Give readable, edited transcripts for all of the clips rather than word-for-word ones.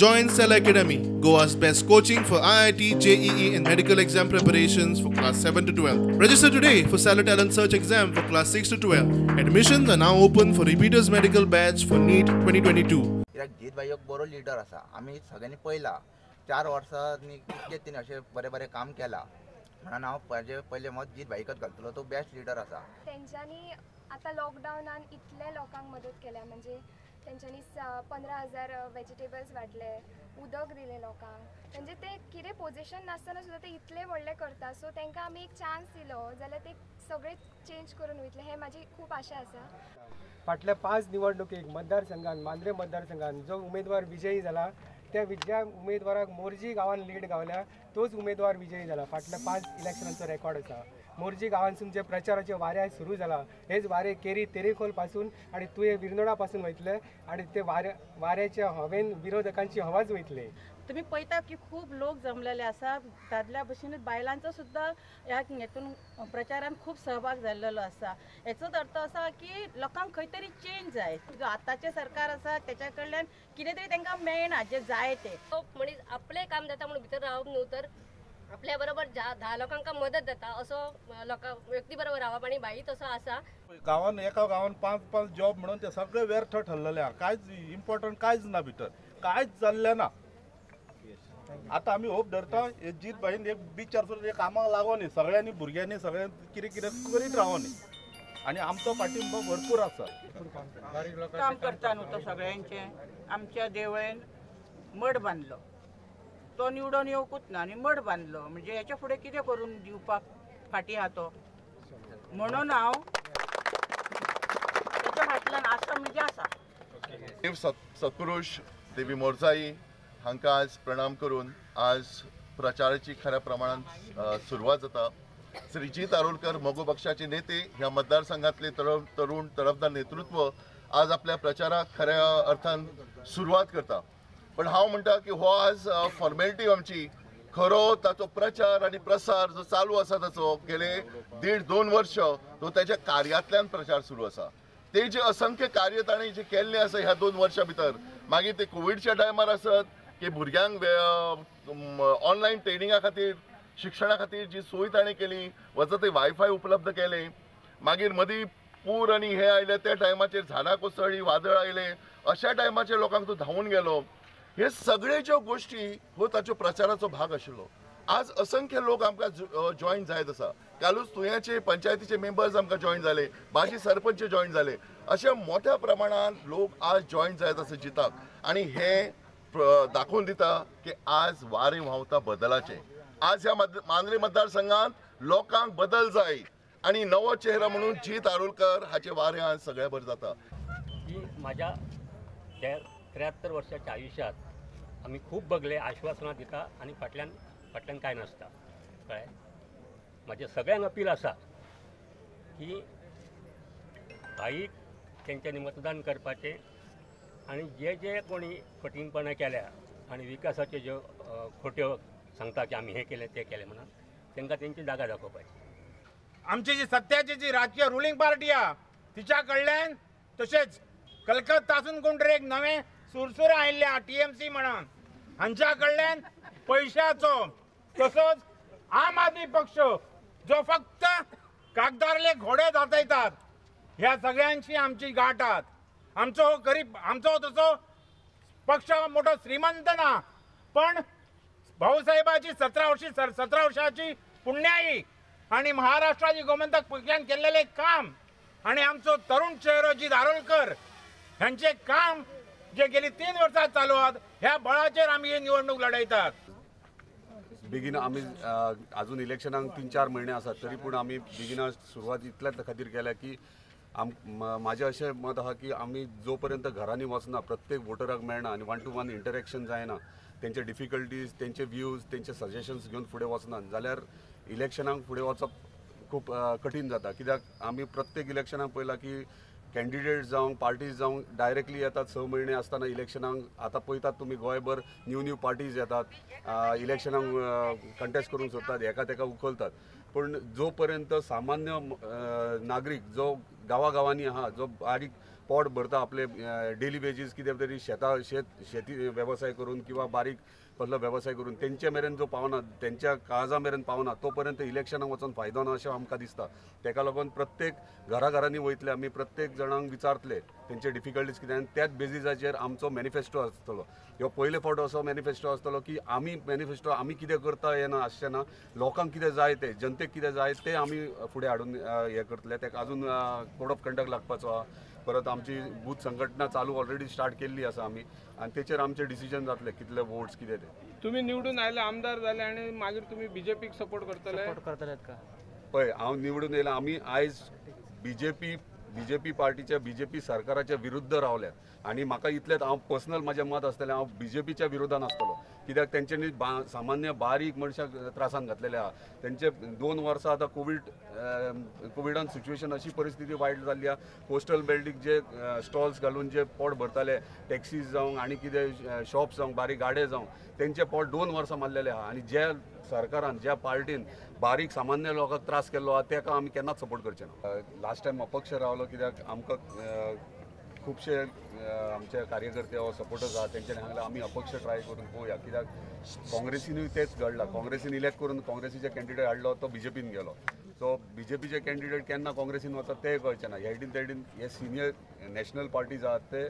Join Cell Academy, Goa's best coaching for IIT, JEE and medical exam preparations for class 7 to 12. Register today for Cellar Talent Search exam for class 6 to 12. Admissions are now open for repeaters medical batch for NEET 2022. कित्याक जीत भाई एक बरो leader आसा, आमी सगळ्यांनी पळयला 4 वर्सांनी कितके तिणें अशें बरें बरें काम केलां, म्हणून हांव म्हाजें पयलें मत जीत भाईकच घालतलो. तो बेस्ट लिडर आसा. तेंच्यांनी आतां लॉकडावनान इतले लोकांक मदत केल्या, म्हणजे तेंच्यांनी 15,000 वेजिटेबल्स वांटले, उदक दिलें लोकांक. म्हणजे ते कितें पोजिशन नासतना सुद्दां ते इतले व्हडले करता. सो तांकां आमी एक चान्स दिलो जाल्यार ते सगळें चेंज करून वयतले, हें म्हाजी खूब आशा आसा. फाटल्या 5 निवडणुकीक मतदारसंघान, मांद्रे मतदारसंघान जो उमेदवार विजयी जाला त्या ज्या उमेदवाराक मोरजी गांवान लीड गावल्या तोच उमेदवार विजयी जाला. फाटल्या 5 इलेक्शनांचो रेकॉर्ड आसा. मोरजी गांवांसून जे प्रचाराचे वारें सुरू जाला, हेच वारें केरी तेरेखोल पासून आनी तुये विरनोडा पासून वयतले आनी ते वाऱ्याच्या हवेन विरोधकांची हवाच वयतले. तुमी पळयता की खूब लोक जमलेले आसा, दादल्या भशेन बायलांचो सुद्दां ह्या हेतून प्रचारान खूब सहभाग जाल्लेलो आसा. हेचोच अर्थ आसा की लोकांक खंय तरी चेंज जाय. जो आतांचें सरकार आसा तेच्या कडल्यान कितें तरी तांकां मेळना जें जाय तें. मनीस आपलें काम जाता म्हणून भितर रावप न्हू, तर आपल्या बरोबर 10 लोकांक मदत जाता असो लोकां व्यक्ती बरोबर रावप. आनी भाई तसो आसा. गांवान एका गांवान 5-5 जॉब म्हणून ते सगळे व्यर्थ ठरलेले आहा. कांयच इम्पॉर्टंट कांयच ना भितर, कांयच जाल्लें ना. आतां आमी होप धरता हे जीत भाईन एक बिचार सुद्दां कामाक लागोनी, सगळ्यांनी भुरग्यांनी सगळ्यांनी कितें कितें करीत रावोनी आनी आमचो पाठिंबो भरपूर आसा. काम करता न्हू तो सगळ्यांचें. आमच्या देवळेन मड बांदलो, तो निवडून येवकूच ना आनी मड बांदलो, म्हणजे हेच्या फुडें कितें करून दिवपाक फाटीं आहा तो. म्हणून हांव तेच्या फाटल्यान आसा, म्हणजे आसा. देव सत्पुरुष देवी मोरजाई हांकां आज प्रणाम करून आज प्रचाराची खऱ्या प्रमाणात सुरवात जाता. श्री जीत आरोलकर मगो पक्षाचे नेते ह्या मतदारसंघातले तरुण तरफदार नेतृत्व आज आपल्या प्रचाराक खऱ्या अर्थान सुरवात करता. पण हांव म्हणटा की हो आज फॉर्मेलिटी आमची, खरो ताचो प्रचार आनी प्रसार जो चालू आसा ताचो गेले 1.5-2 वर्ष तो ताच्या कार्यांतल्यान प्रचार सुरू आसा. ते जे असंख्य कार्य ताणें जे केल्लें आसा ह्या 2 वर्सां भितर, मागीर ते कोविडच्या टायमार आसत की भुरग्यांक ऑनलायन ट्रेनिंगा खातीर, शिक्षणा खातीर जी सोय ताणें केली, वचत ते वायफाय उपलब्ध केले. मागीर मदीं पूर आनी हे आयले त्या टायमाचेर झाडां कोसळ्ळी, वादळ आयले, अशा टायमाचेर लोकांक तो धांवून गेलो. हे सगळे ज्यो गोश्टी हो ताचो प्रचाराचो भाग आशिल्लो. आज असंख्य लोक आमकां जॉयन जायत आसा. कालूच तुयाचे पंचायतीचे मेंबर्स आमकां जॉयन जाले, बाजी सरपंच जॉयन जाले. अशा मोठ्या प्रमाणात लोक आज जॉयन जायत आसा जिताक आनी हे दाखोवन दिता की आज वारें व्हांवता बदलाचें. आज ह्या मांद्रे मतदारसंघात लोकांक बदल जाय आनी नवो चेहरो म्हणून जीत आरोलकर हाचे वारें आज सगळ्या भर जाता. की म्हाज्या 73 वर्साच्या आयुष्यात आमी खूब बगले आश्वासनां दिता आनी फाटल्यान फाटल्यान कांय नासता. कळ्ळें? म्हाजें सगळ्यांक अपील आसा की भाईक तेंच्यांनी मतदान करपाचें आनी जे जे कोणी फटींगपणां केल्या आनी विकासाच्यो ज्यो खोट्यो सांगता की आमी हें केलें तें केलें म्हणून तांकां तेंची जागा दाखोवपाची. आमची जी सत्याची जी राजकीय रुलिंग पार्टी आहा तिच्या कडल्यान तशेंच कलकत्तासून कोण तरी एक नवें सुरसुरां आयिल्लें आहा TMC म्हणून, हांच्या कडल्यान पयशाचो, तसोच आम आदमी पक्ष जो फक्त कागदारले घोडे दाखयतात, ह्या सगळ्यांची आमची गाठ आहात. आमचो हो गरीब, आमचो तसो पक्ष मोठो श्रीमंत ना, पण भाऊसाहेबाची 17 वर्षाची पुण्याई आणि महाराष्ट्राची गोमंतक पक्षान केल्लेले काम आणि आमचो तरुण चेहरो जीत आरोलकर ह्यांचे काम जे गेली 3 वर्सां चालू आहात, ह्या बळाचेर आमी ही निवडणूक लढयतात. बेगीन आमी अजून इलेक्शनाक 3-4 म्हयने आसात तरी पूण आमी बेगिना सुरवात इतल्याच खातीर केल्या की म्हाजें अशें मत आहा की आमी जो पर्यंत घरांनी वचना, प्रत्येक वोटराक मेळना आनी 1 to 1 interaction जायना, तेंचे डिफिकल्टीज, तेंचे व्यूज, तेंचे सजेशन्स घेवन फुडें वचना जाल्यार इलेक्शनाक फुडें वचप खूब कठीण जाता. कित्याक आमी प्रत्येक इलेक्शनाक पळयलां की कॅन्डिडेट जावं पार्टीज जावं डायरेक्टली येतात 6 म्हयने आसतना इलेक्शनाक. आतां पळयतात तुमी गोंयभर न्यू न्यू पार्टीज येतात, इलेक्शनाक कंटेस्ट करूंक सोदतात, एका तेका उखलतात. पूण जो पर्यंत सामान्य नागरीक जो गांवागांवांनी आहा, जो बारीक पोट भरता आपले डेली वेजीस कितें तरी शेती वेवसाय करून किंवा बारीक कसलो वेवसाय करून तेंचे मेरेन जो पावना, तेंच्या काळजा मेरेन पावना तो पर्यंत इलेक्शनाक वचून फायदो ना अशें आमकां दिसता. तेका लागून प्रत्येक घराघरांनी वयतले आमी, प्रत्येक जाणांक विचारतले तेंचे डिफिकल्टीज कितें आनी त्याच बेजीसाचेर आमचो मॅनिफेस्टो आसतलो. ह्यो पयले फावट असो मॅनिफेस्टो आसतलो की आमी मॅनिफेस्टो आमी कितें करता हें ना आसचें ना, लोकांक कितें जाय तें, जनतेक कितें जाय तें आमी फुडें हाडून हें करतले. तेका अजून कोड ऑफ कंडक्ट लागपाचो आहा. परत आमची बूथ संघटना चालू ऑलरेडी स्टार्ट केल्ली आसा आमी आनी तेचेर आमचे डिसिजन जातले कितले वोट्स कितें ते. तुमी निवडून आयले, आमदार जाले आनी मागीर तुमी बीजेपीक सपोर्ट करतले? पळय, हांव निवडून येयला, आमी आयज बीजेपी पार्टीच्या बीजेपी सरकाराच्या विरुद्ध रावल्यात आनी म्हाका इतलेंच हांव पर्सनल म्हाजें मत आसतलें, हांव बीजेपीच्या विरोधान आसतलो. कित्याक तेंच्यांनी सामान्य बारीक मनशाक त्रासान घातलेले आहा. तेंचे 2 वर्सां आतां कोविडान सिच्युएशन अशी परिस्थिती वायट जाल्ली आहा. कोस्टल बेल्टीक जे स्टॉल्स घालून जे पोट भरताले, टॅक्सीज जावं आनी कितें शॉप्स जावं, बारीक गाडे जावं, तेंचे पोट 2 वर्सां मारलेले आहा. आनी ज्या सरकारान ज्या पार्टीन बारीक सामान्य लोकांक त्रास केल्लो आहा तेका आमी केन्नाच सपोर्ट करचे ना. लास्ट टायम अपक्ष रावलो कित्याक आमकां खुबशे आमचे कार्यकर्ते वा सपोर्टर्स आहा तेंच्यांनी सांगलें आमी अपक्ष ट्राय करून पळोवया. कित्याक काँग्रेसीनूय तेंच घडलां, काँग्रेसीन इलेक्ट करून काँग्रेसीचे कॅन्डिडेट हाडलो तो बीजेपीन गेलो. सो बीजेपीचे कॅन्डिडेट केन्ना काँग्रेसीन वतात तें कळचें ना. ह्या हेडीन तेडीन हे सिनियर नॅशनल पार्टीज आहात ते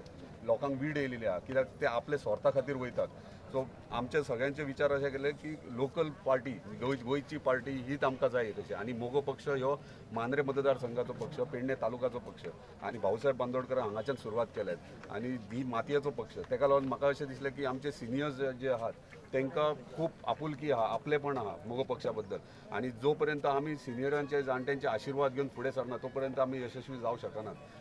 लोकांक वीड येयलेली आहा कित्याक ते आपले स्वार्था खातीर वयतात. सो आमचे सगळ्यांचे विचार अशे केले की लोकल पार्टी, गोंयची पार्टी हीच आमकां जाय कशी. आनी मगो पक्ष ह्यो मांद्रे मतदारसंघाचो पक्ष, पेडणे तालुकाचो पक्ष आनी भाऊसाहेब बांदोडकर हांगाच्यान सुरवात केल्यात आनी ही मातयेचो पक्ष. तेका लागून म्हाका अशें दिसलें की आमचे सिनियर्स जे आहात तांकां खूब आपुलकी आहा, आपलेपण आहा मगो पक्षा बद्दल. आनी जो पर्यंत आमी सिनियरांचे जाणट्यांचे आशिर्वाद घेवन फुडें सरना तो पर्यंत आमी यशस्वी जावं शकनात.